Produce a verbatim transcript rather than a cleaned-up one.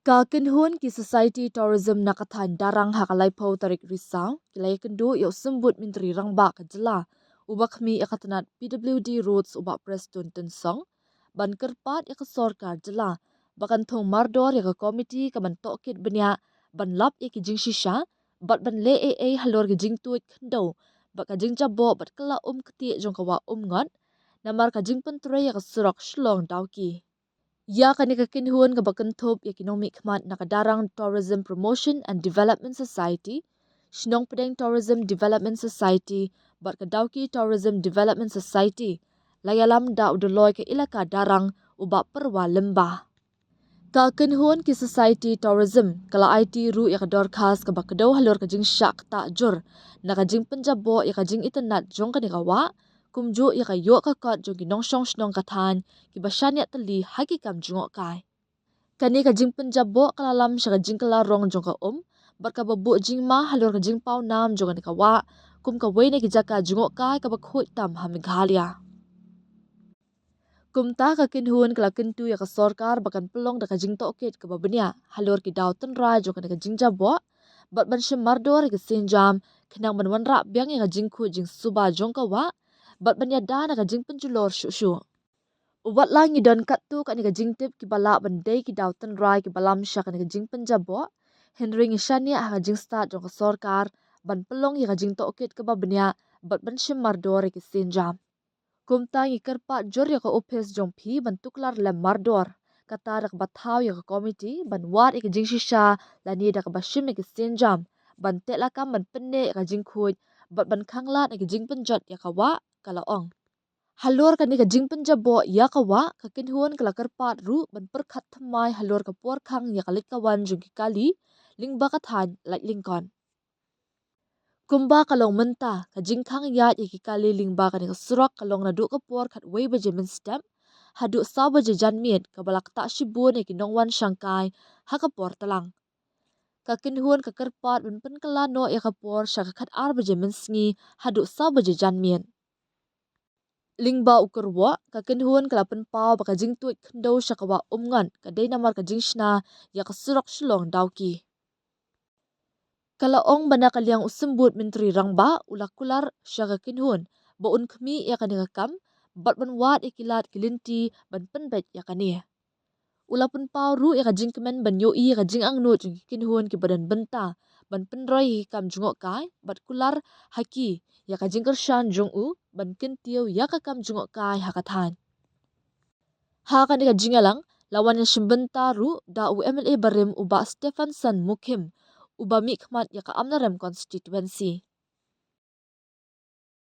Ka kynhun ki Society Tourism na ka thaiñ Darrang ha ka laiphew tarik Risaw ki la ïakynduh ïa u Symbud Myntri Rangbah ka jylla uba khmih ïa ka tnat P W D Roads u Bah Prestone Tynsong ban kyrpad ïa ka sorkar jylla ba kan thung mardor ïa ka komiti ka ban tohkit bniah ban lap ïa ki jingshisha bad ban leh ei ei halor ka jingtuid khyndew bad ka jingjaboh bad kylla um ktieh jong ka wah Umngot namar ka jingpyntrei ïa ka surok Shillong Dawki. Ïa kane ka kynhun kaba kynthup ïa ki nongmihkhmat na ka Darrang Tourism Promotion and Development Society, Shnong Pdeng Tourism Development Society bad ka Dawki Tourism Development Society la ïalam da u Doloi ka Elaka Darrang u Bah Pyrwa Lyngba. Ka kynhun ki Society Tourism ka la aiti ruh ïa ka dorkhas kaba kdew halor ka jingshah ktah jur na ka jingpynjaboh ïa ka jingitynnad jong kane ka wah, kumjuh ïa ka ïoh ka kot jong ki nongshong shnong ka thaiñ kiba shaniah tylli ha ki kam jngohkai. Kane ka jingpynjaboh ka la lam sha ka jingkylla rong jong ka um bad kaba buh jingma halor ka jingpawnam jong kane ka wah kum kawei na ki jaka jngohkai kaba khuid tam ha Meghalaya. Kumta ka kynhun ka la kyntu ïa ka sorkar ba kan pynlong da ka jingtohkit kaba bniah halor ki daw tynrai jong kane ka jingjaboh bad ban shim mardor ïa ki sienjam khnang ban wanrah biang ïa ka jingkhuid jingsuba jong ka wah bad ban ïada na ka jingpynjulor shuh shuh. Wat la ngi don katto katne ka jingtip kiba lah ban dei ki daw tynrai kiba lam sha kane ka jingpynjaboh, hynrei ngi shaniah ha ka jingstad jong ka sorkar ban pynlong ïa ka jingtohkit kaba bniah bad ban shim mardor ïa ki sienjam. Kumta ngi kyrpad jur ïa ka ophis jong phi ban tuklar lem mardor, kata da kaba thaw ïa ka komiti ban wad ïa ka jingshisha lane da kaba shim ïa ki sienjam ban teh lakam ban pynneh ïa ka jingkhuid bad ban khanglad ïa ka jingpynjot ïa ka wah, ka la ong. Halor kane ka jingpynjaboh ïa ka wah, ka kynhun ka la kyrpad ruh ban pyrkhat thymmai halor ka por khang ïa ka leit ka wan jong ki kali lyngba ka thaiñ Laitlyngkot. Kumba ka long mynta, ka jingkhang ïaid ïa ki kali lyngba kane ka surok ka long naduh ka por khatwei baje mynstep haduh saw baje janmiet, kaba la ktah shibun ïa ki nongwan shangkai ha ka por tlang. Ka kynhun ka kyrpad ban pynkylla noh ïa ka por sha ka khatar baje mynsngi haduh saw baje janmiet. Lyngba u kyrwoh, ka kynhun ka la pynpaw ba ka jingtuid khyndew sha ka wah Umngot ka dei namar ka jingshna ïa ka surok Shillong Dawki. Ka la ong ba na ka liang u Symbud Myntri Rangbah u la kular sha ka kynhun ba un khmih ïa kane ka kam bad ban wad ïa ki lad ki lynti ban pynbeit ïa kane. U la pynpaw ruh ïa ka jingkmen ban ïohi ïa ka jingangnud jong ki kynhun kiba don bynta ban pynroi ïa ki kam jngohkai bad kular ha ki ïa ka jingkyrshan jong u ban kyntiew ïa ka kam jngohkai ha ka thaiñ. Ha kane ka jingïalang la wan ïashim bynta ruh da u M L A barim u Bah Stephanson Mukhim uba mihkhmat ïa ka Amlarem constituency.